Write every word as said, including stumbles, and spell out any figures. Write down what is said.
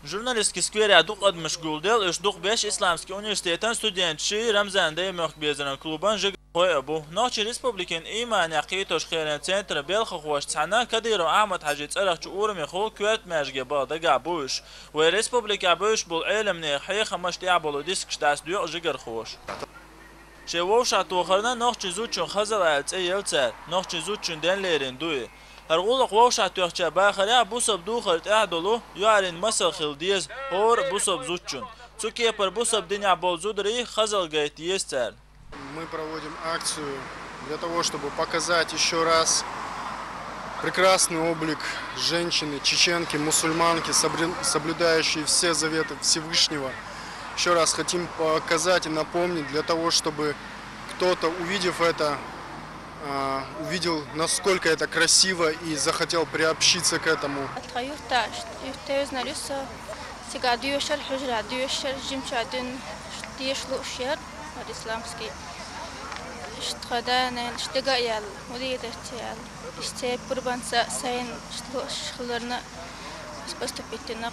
Журналистский сквере дукха адамаш гулделла, уьш дукха беш Исламский университетан студенташи Рамзан Даймохк безаран клубан жигархой а бу. Нохчий республикин иймане кхеташ херен центра белхахошца цхьана Кадыров Ахьмад-Хьажи цӀерагӀчу урамехула коьрта маьжге бала дагахь бу уьш. Вай республика буьйш болу Ӏеламнехан хьехамаш тӀехь болу дискаш дӀасадоьгӀу жигархоша. Шен вовшахтохарна нохчий зудчун хазалла аьлла цӀе елла цара, нохчий зудчун денлерина дуй. ХӀара гӀуллакх вовшахтоьхначара бахарехь бусалба духар тӀехь долу, юьхьарин масал хила деза хӀора бусалба зудчун. Цу кепара бусалба динехь болу зударий хазалла гайта еза царна. Мы проводим акцию для того, чтобы показать ещё раз прекрасный облик женщины, чеченки, мусульманки, собрю- соблюдающей все заветы Всевышнего. Еще раз хотим показать и напомнить для того, чтобы кто-то, увидев это, а, увидел, насколько это красиво, и захотел приобщиться к этому. Тхан юьртахь, юьртахь везна луьса, цига доьшура, хьуьжара доьшура, жимча дуьйна деша лууш яра, хӀара исламский. Иштта тхан да-нана, иштта дега а яьлла, хӀун дийр дац аьлла. Иштта церан пурбанца сайна иштта лууш хиларна, поступить дина.